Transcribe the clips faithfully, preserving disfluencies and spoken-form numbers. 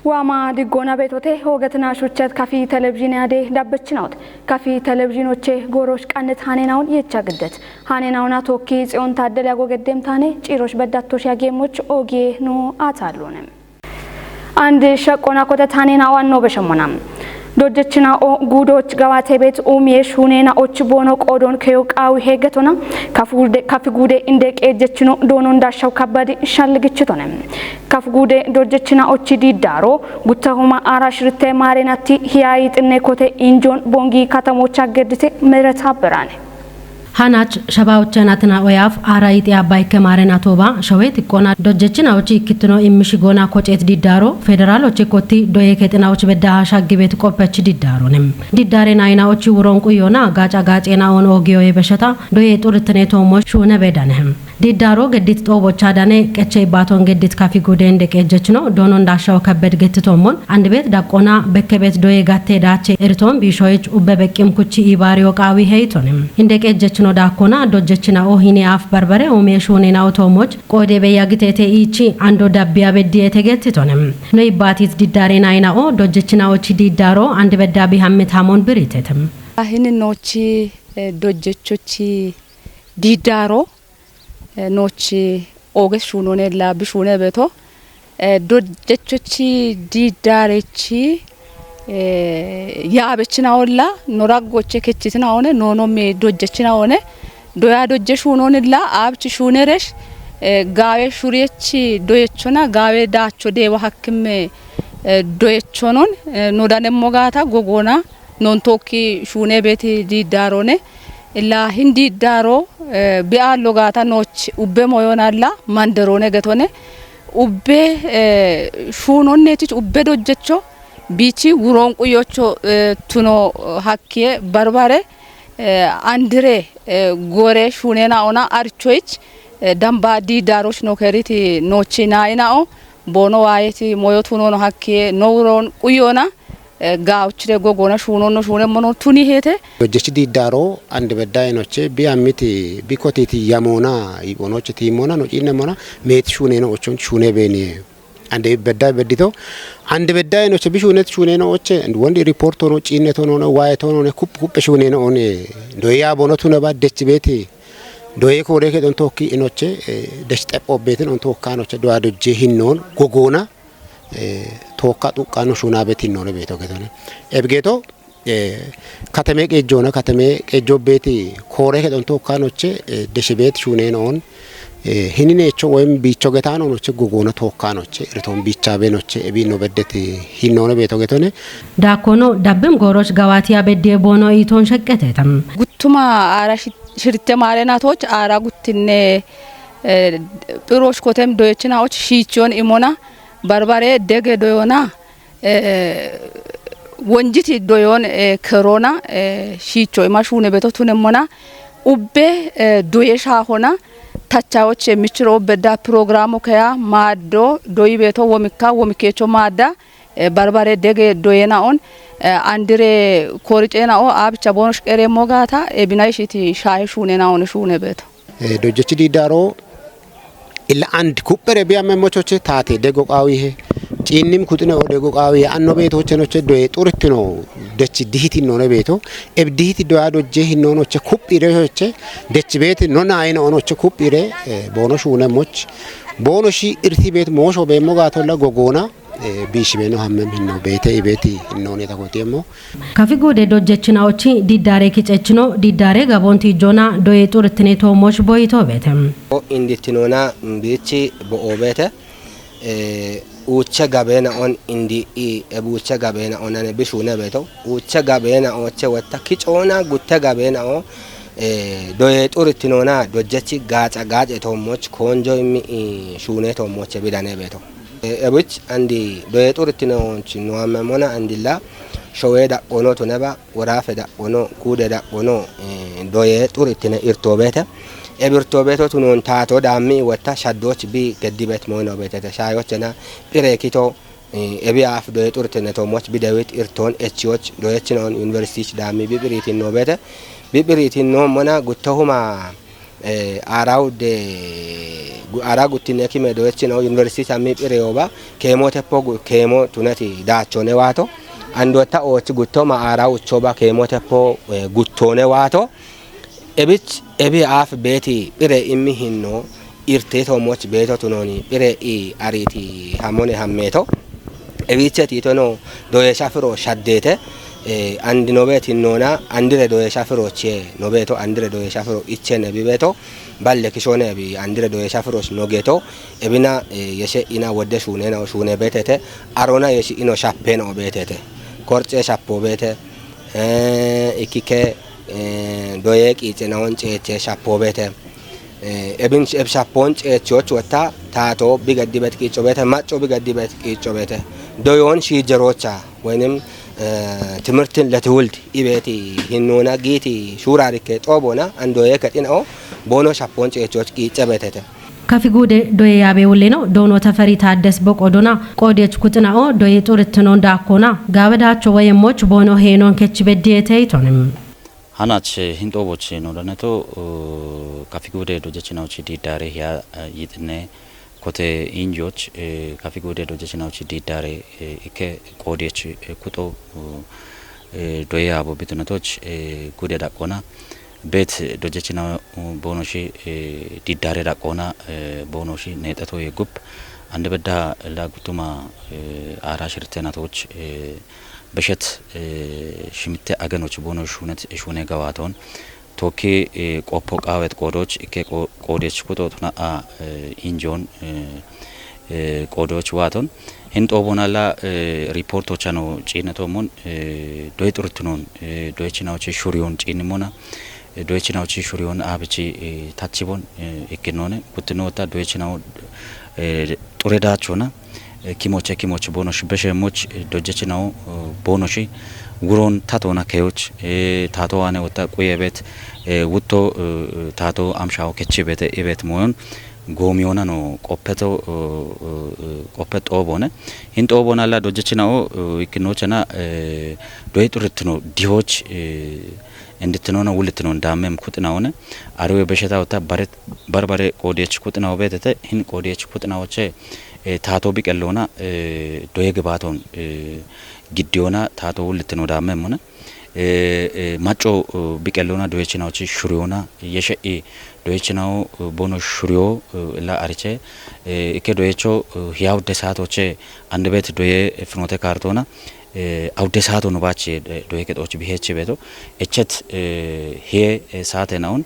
Waama diggoona beetote hoogatina shuchat kafi televizhiine ade dabbachinawot. Kafi televizhiinoche goorosh qannet haneenaun yecha giddet. Haneenauna tookki Tsiyoon Taaddele ago geddem taane ciirosh beddattosh yageemoch ogiye nu aataalluune. Andish shaqqona kote taaneenawan no beshemmona. Dojjechina o guudoch gawaate beet umiye shuuneena och boono qoodon keyo qaawi heegetona. Kafugude, kafigude inde qeejjechino doonon daashaw kabbadi shalligichitone. Kafugude dojjechina ochi diiddaaro guttahuma aara shirte maarenatti hiyayi xinne kote injoon bongi katamocha geddite mereta beraane. Hanach shabawochen atina oyaaf aara ixi abba ikke maaren atooba shawee xiqqoona dojjechina ochi ikkitino immishi goona koceet diiddaaro federaal ochi kotti doye kexina ochi bedda hashaggibet qoppech diiddaarone. Diiddaare naayina ochi wuron quyyoona gaaca gaaceena on oogiyoye besheta doye xurittine toommo shuune bedane. Diiddaaro geddit xoobocha dane qeche ibbaaton geddit kafi gude inde qeejjechino doonon daashaw kabbed gettitoommon andibet daqqoona bekkebet doye gatte daache eritoon biishoyich ubbe beqqim kuchi iibaariyo qaawi heyitone. Inde qeejjechino daakkona dojjechina o hine aaf barbare umiye shuunena o toommoch qoode beyagiteete iichi ando dabbiya beddiyete gettitone. No ibbaatit diiddaare naayina o dojjechina ochi diiddaaro andibedda bihammit hamon biritete. Hini noochi, eh, dojjechochi diiddaaro, eh, noochi ooges shuunoonella bishuune beeto. Eh, dojjechochi diiddaarechi, eh, yaabechina olla no raggoche kechitina one, noonommi dojjechina one, doya dojje shuunoonilla aabchi shuuneresh, eh, gaawe shuriyechi doyechona, gaawe daacho deewa hakkimme, eh, doyechonon, eh, no danemmo gaata gogoona, non tookki shuune beeti diiddaarone. Illa hin diiddaaro, eh, bi'aallo gaata nooch ubbe moyoonalla manderoone getone. Ubbe, eh, shuunonnetich ubbe dojjecho biichi wuroon quyyocho, eh, tuno hakkiye barbare, eh, andire, eh, gore shuuneena ona archoyich, eh, damba diiddaaroch no keriti noochi naayina o boono waayeti moyo tunono hakkiye no wuroon quyyoona, eh, gaawuchire gogoona shuunonno shuunemmono tuni heete. Dojjechi diiddaaro ande bedda enoche bi ammiti bi kotiti yamoona iibonoche tiimmona no ciinnemmona meeti shuuneeno ochon shuune beeniye. Ande bedda beddito ande bedda enoche bi shuunet shuuneeno oche wondi riportono ciinnetono waayetono ne kup kuppe shuuneeno one doye yaabono tuneba dechi beeti doye koore kedon tookki enoche, eh, dech xepho beetin on tookka enoche doya dojje hinnoon gogoona eh, tookka xuqqaano shuunaabet hinnoone beeto getone. Ebigeeto, eh, katame qeejjoona, katame qeejjo beeti koore kedon tookkaanoche, eh, deshe beet shuuneenoon, eh, hinineecho woyim biicho getaanonoche gogoona tookkaanoche, iritoon biichaabeenoche, ebiinno beddeti hinnoone beeto getone. Daakkono dabbim gooroch gawaatiya beddiye boono iitoon sheqqeteetam. Guttuma aara shi-, shirte maareenatoch aara guttinne, eh, phirosh kotem doyechina och shiichiyon imona, barbare dege doyona, eh, wonjiti doyon, eh, kerona, eh, shiicho ima shuune beeto tunemmona, ubbe, eh, doye shaahona, tachawoche michiro bedda programo keya maaddo doyi beeto womikka womikecho maadda, eh, barbare dege doyena on, eh, andire kooriceena o abicha boono shiqereemmo gaata, eh, binayishiti shaahe shuunena on shuune beeto. Eh, dojjechi diiddaaro illa and kupphere biyamme mochoche taate dego qaawihe. Ciinnim kuxine o dego qaawihe. Anno beetochenoche doye xurittino dechi dihiti none beeto. Eb dihiti doya dojje hinnonoche kupphireche dechi beeti no naayino onoche kuppire, eh, boono shuune moch. Boono shi irti beet moosho beemmo gaatolla gogoona, eh, biishi beeno hammem hinno beete ibeeti hinnooneta kotiemmo. Kafi guude dojjechina ochi diiddaare kicechino diiddaare gaboonti ijjoona doye xurittine toommoch boyitoo beete. O indittinoona biichi bo'oo beete, eh, uuche gabeena on indi i e buuche gabeena on ane bishuune beeto. Uuche gabeena oche wotta kicoona gutte gabeena o, eh, doye xurittinoona dojjechi gaaca gaace toommoch koonjo immi i shuune toommoche bidane beeto. Eh, ebich andi doye xurittinoonchi noammemmona andilla showe daqqono tuneba, worafe daqqono, kuude daqqono, eh, doye xurittine irtoo beete. Eb irtoo beeto tunoon taato daammi wotta shaddoch bi geddibet moyno beetete. Shaayochena phire kito, eh, ebi aaf doye xurittine toommoch bi dewit irtoon echiyoch doyechinoon universitich daammi bi phiritin noo beete. Bi phiritin noommona guttohuma Aaraawu de araa guttinne kime doyechino yuniversiti sammi phireyoba keemote po keemo tunati daachone waato andotta oochi guttoma aaraawu uchoba keemote po guttone waato. Ebich ebi aaf beeti phire immi hinno irteeto moch beeto tunoni phire i ariti hamone hammeeto. Ebiche tiitono doyesha firo shaddeete. Andi nobeeti hinnoona andire doyesha firo chie nobeeto andire doyesha firo iche nebi beeto. Balle kishone ebi andire doyesha firo nogeeto. Ebina yeshe ina wodde shuunena shuune beetete. Arona yeshi ino shappena beetete. Korce shappo beete. Ikkike doye qiice naon ceeche shappo beete. Ebin eb shappon ceechoch wotta taato bigaddi bet qiico beete macco bigaddi bet qiico beete. Doyon shiijerocha waynim timirtin letiwuldi ibeeti hinnoona giiti shuurarikke xoobona andoye kexinao boono shappon ceechoch qiice beetete. Kafi guude doye yaabe wulleno doono tafari taaddes boqo dona qoodech kuxinao doye xurittinon daakkona gaabadaacho woyemmoch boono heenoon kechibeddiyeete yitonim. Hanach hinxooboch no daneto kafi guude dojechinaoch diiddaare hiya yixinne kote injoch kafi guude dojechinaoch diiddaare ikke qoodech kuxo doye yaabo bitunetoch guude daqqona. Beet dojechinawo boonoshi diiddaare daqqoona boonoshi neexeto yeeggup. Ande bedda la guttuma aara shirtenatoch beshet shimitte agenoch boonosh shuunet shuune gawaaton tookki qoppo qaawet qoodoch ikke qoodech kuxo tuna a injoon qoodoch waaton hin xoobonalla riportochano ciinetoomon doye xuritinoon doyechinawochi shuriyoon ciinnimona doyechinawochi shuriyoon aabichi tachibon ikkinoone guttinoota doyechinawo xuredachona kimoche kimoch boonosh besheemoch dojechinawo boonoshi wuroon tatoona keyoch taato waane wotta quye beet wutto taato amshawo kechi beete ibeet mooyon goomiyoona no qoppeto qoppe xoobone hin xoobonalla dojechinawo ikkinochana doye xuritino dihoch indittinoona wullittinon daammem kuxinawone ariwe besheta wotta bare barbare qoodiyech kuxinawo beetete hin qoodiyech kuxinawoche taato biqelloona doye gibaaton giddiyoona taato wullittino daammemmona macco biqelloona doyechinawochi shuriyoona yeshe'i doyechinawo boono shuriyo la ariche ikke doyecho hiya wudde saatoche andebet doye finote kaartoona awudde saato no baach doye kexooch bihechi beeto echet hiye saate naun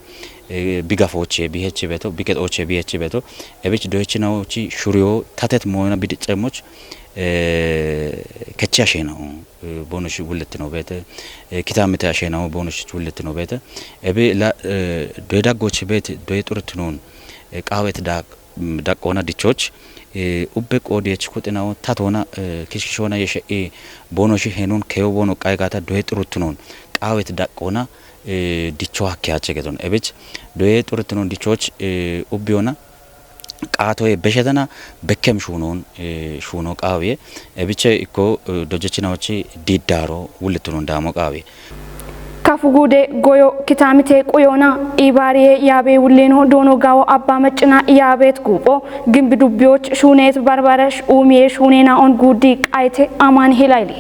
bigafoche bihechi beeto bikexooche bihechi beeto ebich doyechinawochi shuriyo tatet mooyona bidiccemoch kechi asheena'u boonosh wullettino beete kitaamite asheena'u boonosh wullettino beete ebi la doye daggoch beet doye xuritinoon qaawet daaq daqqoona dichoch ubbe qoodiyech kuxinawo tatoona kishkishoona yeshe'i boonoshi heenun keyo boono qaygata doye xuritinoon qaawet daqqoona dicho hakkeyache geton ebich doye xuritinoon dichoch ubbiyona qaatoye beshetana bekkem shuunon shuuno qaawiye ebiche ikko dojechinawochi diiddaaro wullettunon daamo qaawiye. Kafu guude goyo kitaamite quyoona iibaariye yaabe wulleeno doono gaawo abba maccina yaabeet guupho gimbi dubbiyoch shuuneet barbaresh uumiye shuuneena on guuddi qayte amaan hilayli.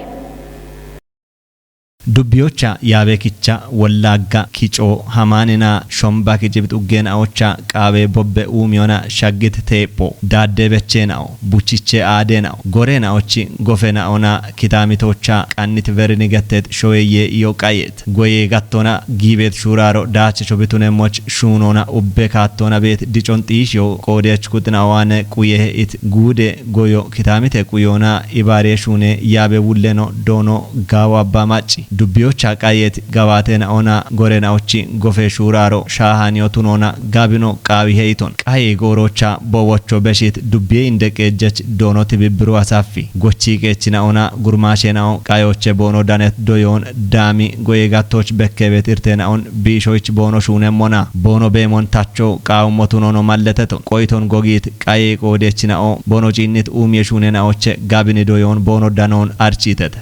Dubbiyocha yaabe kicha wollaagga kico hamaanina shomba kicibit uggeenaocha qaawe bobbe uumiyona shaggit teepho daadde becheenao buchiche aadeenao goreenaochi gofenaona kitaamitocha qannit verini gettet showeeye iyo qayeet goye gattona giibeet shuuraaro daache shobitunemmoch shuunoona ubbe kaattoona beet dicon xiishiyo qoodech kuxinaowaane quyehe it guude goyo kitaamite quyoona ibaariye shuune yaabe wulleno doono gaawo abba macci dubbiyocha qayeet gawaatena ona gorena ochi gofe shuuraaro shaahaniyo tunoona gaabino qaawi heyiton qaye goorocha bowocho beshit dubbiye inde qeejjech doono tibibbiru asaffi gochi qeechina ona gurmaashenao qayoche boono danet doyoon daami goye gattoch bekkeebet irtenaon biishoych boono shuunemmona boono beemon tacho qaawummo tunono malleteto qoyiton gogiit qaye qoodechinao boono ciinnit uumiye shuunenaoche gaabini doyoon boono danoon archiitete.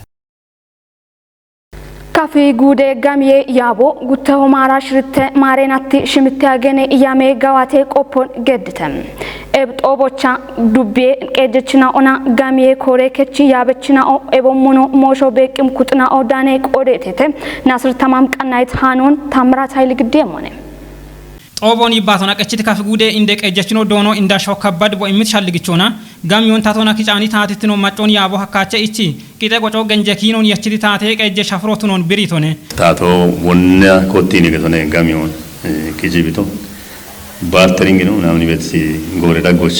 Kaf Figude gamiye yabo gutteho maara shiritte maareenatti shimitte agene yame gawate qoppon geddite. Ebxoobocha dubbiye qeejjechina ona gamiye koore kechi yaabechina o ebo muno moosho beeqqim kuxina o daane qoodetete. Nasir Tamam Qannayit Haanon Tamrat Hayil Giddeemone. Xoobon yibbaatona qechiti kafigude inde qeejjechino doono inda shokkabbad bo immit shalligichona gamiyon tatona kicaani taatittino maccoon yaabo hakkaache ichi qite qoco genje kiinon yechiti taate qeejje shafurootunon biriitone. Taato wonna kottiini getone gamiyon, eh, kijibito. Bartering ነው ምናምን ቤት ጎሬ ዳጎች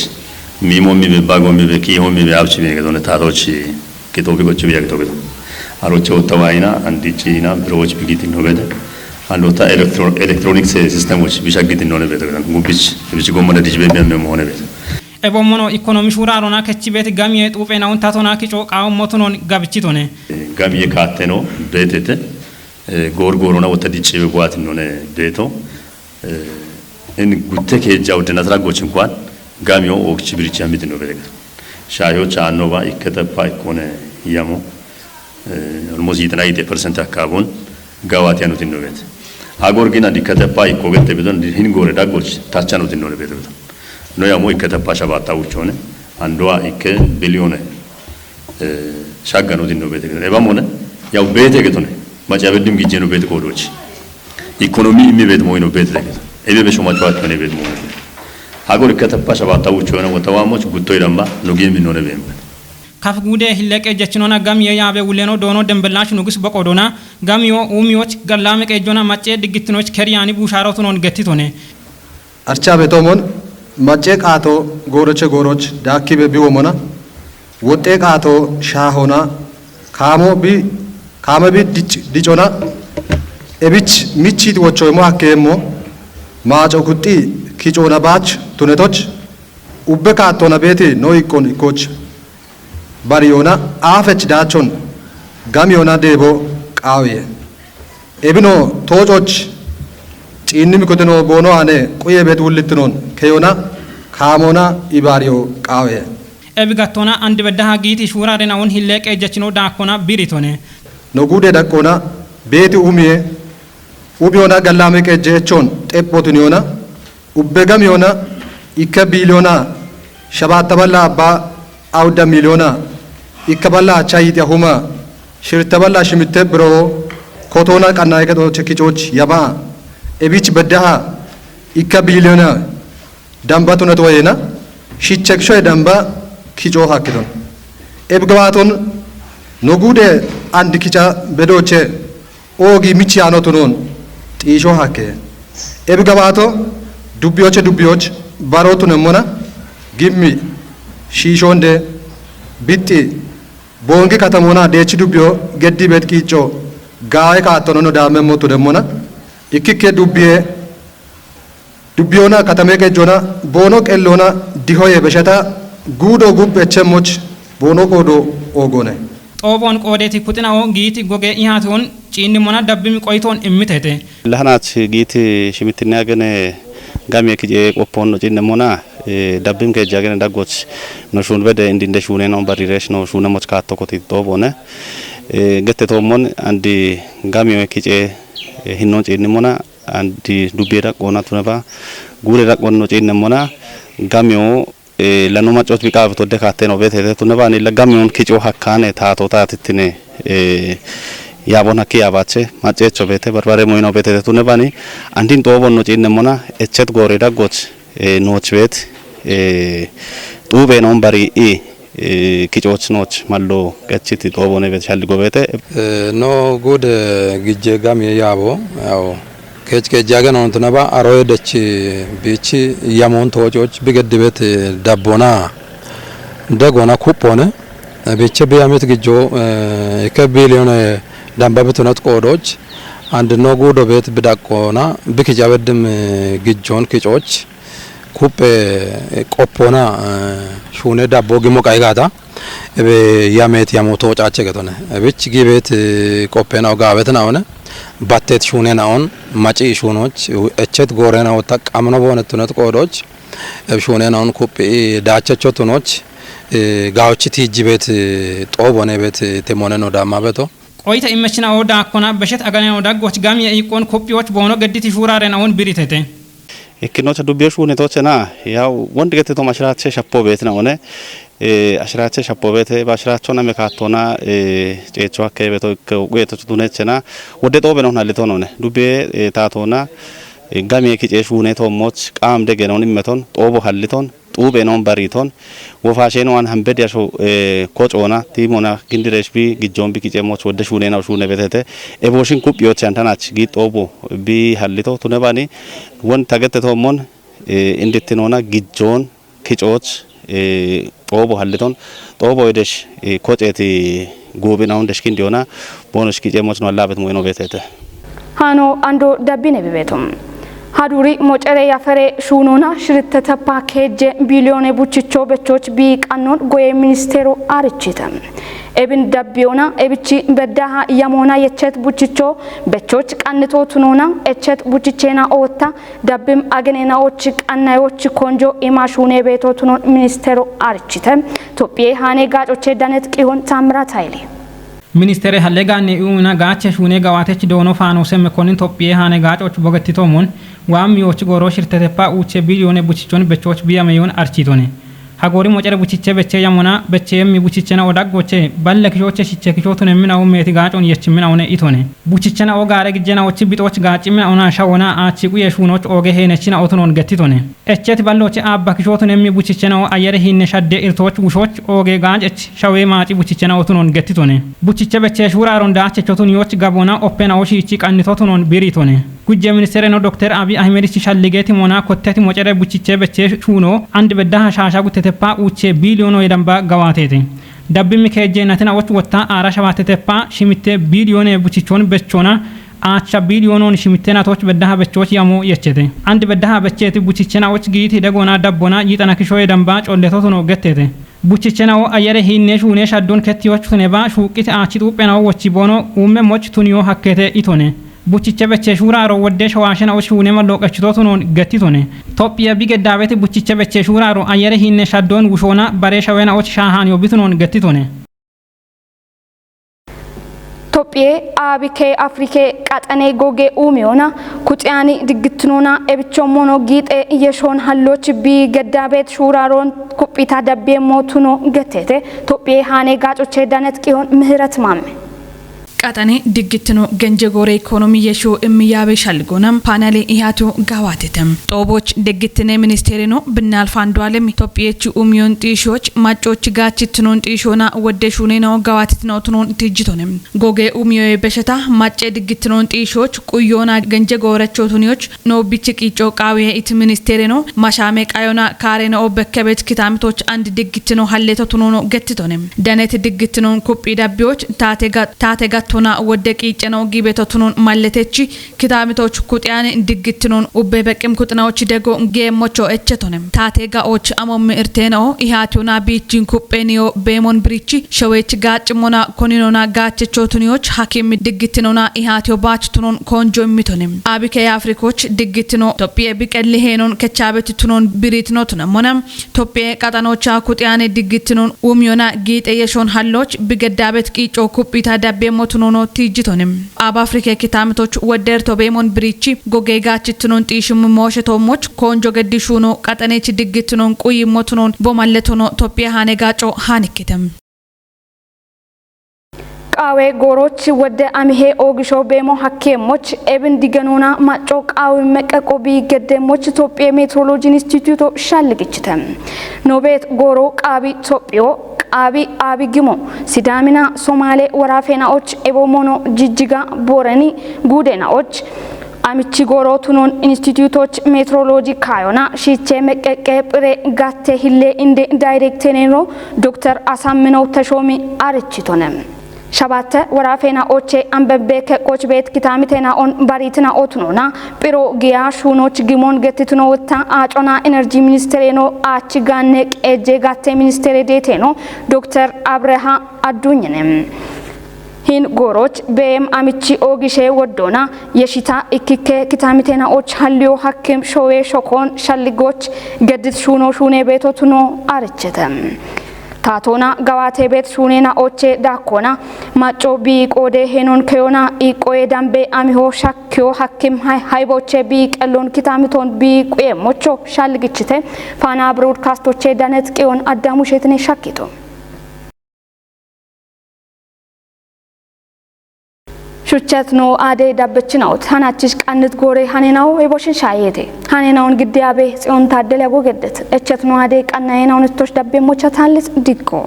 ሚሞሚ ቤ ባጎሚ ቤ ኪሆሚ ቤ አብች ቤ getone taatoች kitobi gochu biya gito gito. Aroche otta waina andi china broch bigiti no bete. And otta electro-, electronics systemoch bisha giti no ne bete. Gubich, bich gomma da dijbe biya me mo ne bete. Ebo mono economy shura rona kechi bete gamiye xupe na unta tona kicho qawo motonon gabichitone. Gamiye katte no betete. Gorgorona otta dichibe buati no ne beto. Eh, in gutte keejja udde nasra goch inkuwan gamiyo ookchi birichi hamiti no bete. Shaahiyocha annoba ikketeppa ikkone yamo, eh, almost yitna yite percent akkabun gawati anutin no bete. Agor gina dikketepa ikko gette bidon hin gore daggoch tacha anutin no bete bidon. No yamo ikketepa shabata uchone andoa ikke billione, eh, shagga anutin no bete bidon. Eba mone yaw bete getone macha bedim gijeno bete kodoch. Economy imi bet moino bet deket. Ebe be shoma chwa chone bet moino. Agor ikketepa shabata uchone watawamoch gutto idamba no gimi no ne bembe. Kaf gude hille qeejjechinona gamiye yaabe wuleno doono dembellaash nugis boqo doona gamiyo uumiyoch gallaame qeejjona macce diggittinoch keryaani buushaarootunoon gettitone. Archaabe toomon macce qaato gooroche gooroch daakkibe biwomona woxxe qaato shaahona kaamo bi kaame bi dich- dicona ebich michiit wochoymo hakkeemmo maaco guxxi kicoona baach tunetoch ubbe kaattona beeti no iqqon ikkoch bariyona aafech daachon gamiyona deebo qaawiye. Ebino toococh ciinni mikotino boono aane quye bet wullittinon keyona kaamona ibaariyo qaawiye. Ebi gattona andi beddaha giiti shuuraaden awun hille qeejjechino daakkona biritone. No guude daqqona beeti uumiye ubiyona gallaame qeejje echoon xephotiniyona Ubbe gamiyona ikke biliyona shabaatta balla abba awudda miliyona ikke balla acha yiti ahuma shirte balla shimitte biro kotona qanna ikke doche kicoch yama ebich beddaha ikke biliyona damba tunet wayena shichek shoy damba kico hakkidon. Ebgabaton nogude and kica bedoche Oogi michi yaanotu noon xiisho hakke. Ebi gabaato dubbiyoche dubbiyoch barootu nemmona gimmi shiishonde bixxi boongi katamona deechi dubbiyo geddi beet qiicco gaawe kaattonono daammemmotu demmona ikkikke dubbiye Dubbiyona katame qejjona boono qellona dihoye besheta guudo gub echemmoch boono qoodo oogone. Xoobon qoodeti kuxina'o giiti goge ihaatiwon ciinnimona dabbimi qoyitoon immitete. Lahanach giiti shimittinne agene gamye kice qoppon no ciinnimona, eh, dabbim keejja agene daggoch no shuun bede indinde shuune no bariresh no shuune moch kaattokoti xoobone. Eh, gette toommon andi gamye kice, eh, hinnon ciinnimona Andi dubbiye daqqoona tuneba guure daqqoon no ciinnemmona gamiyo, eh, lanu maccoot biqaabe todde kaatte no beetete tuneba anilla gamiyon kico hakkaane taato taatittine, eh, yaabon hakki yaabaache macceecho beete barbare moyino beetete tunebani andin xoobon no ciinnemmona echet goore daggoch, eh, nooch beet, eh, xuube noon bari i Eh, kicoch noch mallo qechiti xoobone bet shalli gobete. Eh, no gude gijje gamiye yaabo, yaw, kech kejjage non tunaba aroye dech bichi yamon toococh bigeddibet dabbona degona kuppone, eh, biche biyamit gijjo, eh, ikke biliyone damba bitunat qoodoch, and no gudo bet bidaqqona, bikijabedim, eh, gijjon kicoch, Kuppe, eh, qoppona, eh, shuune dabbo gimmo qayigaata, ebe yameet yamo toocache getone. Ebich gibeet, eh, qoppena o gaabetena one, batteet shuunena on, maci shuunoch, echet goorena o taqqamno boone tunet qoodoch, eb shuunena on kuppi daachecho tunoch, eh, gaochi tiijji beet, eh, xoobone beet, eh, temone no damma beto. Oyita immechina o daakkona beshet aganeno daggoch gamiye iiqqon kophiyoch boono gedditi shuuraren awun biritete. Ikkinocha dubbiyo shuunetochena yaw wond getito mashirache shappo beetina one. Eh, ashirache shappo beete ba ashirachona mekatona, eh, ceecho hakke beeto ikke uqeto tunechena wodde xoobe non hallito none. Dubbiye, eh, taatona, eh, gamiye kice shuuneto moch qaam dege non immeton xoobo halliton xuube non bariton wofaasheno an hambed yasho, eh, kocoona timona gindiresh bi gijjon bi kice moch wodde shuunena shuune betete. Eboshin kuphiyoche antanach gi xoobo bi hallito tunebani won tageteto mon, eh, indittinona gijjon kicoch, eh, xoobo halliton xoobo idesh, eh, koceti guubinahun deshkin diyona boonosh kice moch no allabet mo'ino betete. Hano ando dabbine bibetum. Haduri mocere yafere shuunona shirittete pakeje biliyone buchicho bechoch bi qannon goye ministeru arichite. Ebin dabbiyona ebichi beddaha yamona yechet buchicho bechoch qannito tunona echet buchichena otta dabbim agenena och qannayoch konjo ima shuune beeto tunon ministeru arichite. Tophiye hane gacoche danet qihon Tamrat Hayle. Ministere halle gaanne iuna gaache shuune gawaatech doono faanoose mekonnin Tophiye haane gaacoch bogetito mon waa miyoch gooro shirtetepa uuche biliyone buchichon bechoch biyameyon architone. Hagoori mocere buchiche beche yamona beche yemmi buchichena odaggoche balle kishoche shiche kishotun emminawu meeti gaacon yechimminawune itone. Buchichena o gaare gijjena ochi bixoch gaacimminawuna shawona aachi quye shuunoch ooge heenechina otunon gettitone. Echeti balloche aabba kishotun emmi buchichena o ayyare hiinne shadde irtoch wushoch ooge gaacech shawe maaci buchichena otunon gettitone. Buchiche beche shuuraaron daachechotun yoch gabona oppena o shiichi qannitotunon biritone. Gujje ministereno Dokter Abiy Ahimedich shallige timona kotteti mocere buchiche beche shuuno and beddaha shaasha guttetepa uuche biliyoono yedamba gawaatete. Dabbimmi keejjeennatina och wotta aara shawaattetepa shimitte biliyoone buchichoon bechona aacha biliyoonoon shimitte natoch beddaha bechoch yamo yechete. And beddaha becheti buchichena och giiti degona dabbona yixana kisho yedamba colletotuno gettete. Buchichena o ayyare hiinne shuune shaddon kettiyoch tuneba shuuqqite aachi xuuphena o wochi boono uumme moch tuniyo hakkete itone. Buchiche beche shuuraaro wodde shawaashena o shuune mallooqechitotunon gettitone. Tophiya bi geddaabeti buchiche beche shuuraaro ayyare hiinne shaddon wushoona bare shawena och shaahaaniyo bitunon gettitone. Tophiye aabike Afrike qaxane goge uumiyona kuxiyani diggittinoona ebicho mono giixe yeshoon halloch bi geddaabet shuuraaroon kuphita dabbiye mootuno gettete. Tophiye haane gaacoche danet qihon Mihiret Maamme. Qaxane diggittino genje goore ikoonomi yeshoo immiyaabe shalligoona paanale ihaatiyo gawaatete. Xooboch diggittine ministeerino Binnaalf Andualem Tophiyechi umiyon xiishoch maccoch gaachittinoon xiishoona wodde shuuneno gawaatitino tunoon tijjitone. Goge umiyoye besheta macce diggittinoon xiishoch quyoona genje goorecho tuniyoch no bichi qiico qaawiye it ministeerino mashaame qayona kaarene o bekkebet kitaamitoch and diggittino halleto tunoono gettitone. Danet diggittinoon kuphi dabbiyoch taate ga-, taate gattona wodde qiiceno giibeto tunoon malletechi kitaamitoch kuxiyani diggittinoon ubbe beqqim kuxinaoch dego geemmocho echetone. Taate ga'och amommi irteenao ihaatiyona biichin kupheniyo beemon birichi shawech gaaccimona koninona gaachecho tuniyoch hakimmi diggittinona ihaatiyo baach tunon koonjo immitone. Aabike Afrikoch diggittino Tophiye biqelli heenon kechaabeti tunon biriitino tunemmona. Tophiye qaxanocha kuxiyane diggittinon uumiyona giixe yeshon halloch bigeddaabet qiico kuphita dabbeemmo tunono tiijjitone. Aab Afrike kitaamitoch weddeerto beemon biriichi goge gaachittinon xiishimmi mooshe toommoch koonjo geddi shuuno qaxanechi diggittinon quyimmo tunon bo malletono Tophiye haane gaaco haanikkite. Qaawe gooroch wodde amihe oogisho beemo hakkeemmoch ebin digenoona macco qaawi meqqeqqo bi geddeemmoch Tophiye Meteorology Institute shalligichite. Noobeet gooro qaabi Tophiyo, qaabi aabi gimo, Sidaamina, Somaale, Woraafeenaoch, Ebo Mono, Jijjiga, Booreni, Guudeenaoch, Amichi gooro tunon institutoch meteorology kaayona shiiche meqqeqqe phire gatte hille inde daayirekteneno Dokter Asammino Teshoomi arichitone. Shabatte woraafeenaoche ambebbe keqqoch beet kitaamiteenaon bariitinao tunona phiro giya shuunoch gimon gettitino wotta aacona energy ministereno aachi gaanne qeejje gatte ministere deeteno Dokter Abreha Addunyene. Hin gooroch beem amichi oogishe woddona yeshita ikkikke kitaamiteena och halliyo hakkim showe shokoon shalligoch geddit shuuno shuune beeto tuno arichete. Taatona gawaate beet shuunena oche dakkona. Macco bi qoode henon keyona iqqoye dambe amiho shakkiyo hakkim hay-, hayboche bi qellon kitamiton bi quye mocho shalgichite. Faana broadcastoche danet qiyon addamu shetine shakkito. Shuchet no ade dabbechinawut. Hanachish qannit gore hanenaw eboshin shayete. Hanenawn giddiyabe Tsiyon Taaddele gogedet. Echet no ade qannayenawn ittosh dabbe mocha taallis dikko.